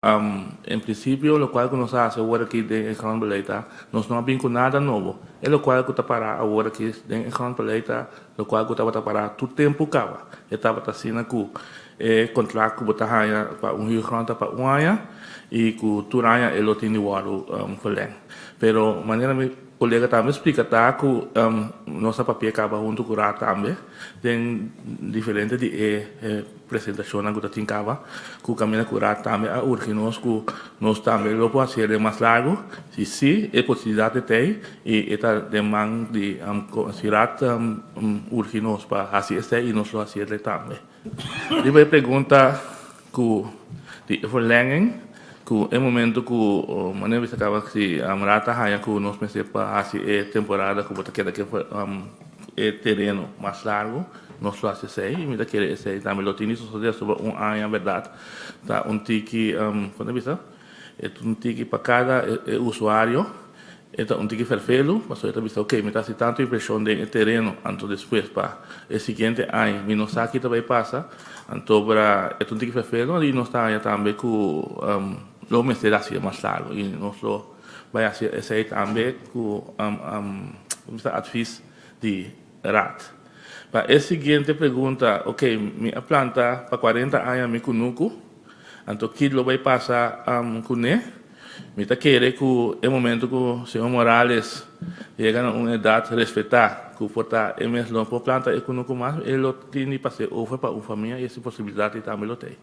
En prinsipio, lokual ku nos a hasi awor aki den e grondbeleid ta, nos no a bin ku nada nobo. E lokual ku ta pará awor aki den e grondbeleid ta lokual ku tabata pará tur tempu kaba. E tabata asina ku e kontrakt ku bo ta haña pa un huurgrond ta pa un aña i ku tur aña e lo tin di wòrdu verleng. Pero manera mi kolega tambe splika ta ku nos a papia kaba huntu ku Raad tambe den diferente di e Presentashonnan ku ta tin kaba ku kaminda ku Raad tambe a urgi nos ku nos tambe lo por hasié den mas largu. Si sí, e posibilidat e t'ei i e ta den man di si Raad urgi nos pa hasi esei i nos lo hasié tambe. Riba e pregunta ku di e verlenging ku e momento ku manera bisa kaba si Raad ta haña ku nos mester pa hasi e temporada ku bo ta keda ku e tereno mas largu. Nos lo hasi esei i mi ta kere esei tambe lo tin di sosodé asoba un aña bèrdat ta un tiki kon ta bisa e ta un tiki pa kada e usuario e ta un tiki fèrfelu pasobra e ta bisa oke mi ta hasi tantu invershon den e tereno anto despues pa e siguiente aña mi no sa ki ta bai pasa anto bra e ta un tiki fèrfelu i nos ta haña tambe ku lo mester hasi mas largu i nos lo bai hasi esei tambe ku bisa advis di Raad. Pa e siguiente pregunta, ok, mi a planta pa 40 aña mi kunuku, anto kit lo bai pasa kuné? Mi ta kere ku e momento ku señor Morales yega na un edat respetá ku por ta e mes lo no por planta e kunuku mas, e lo tin di pas'é over pa un famia i ese posibilidat ei tambe lo t'ei.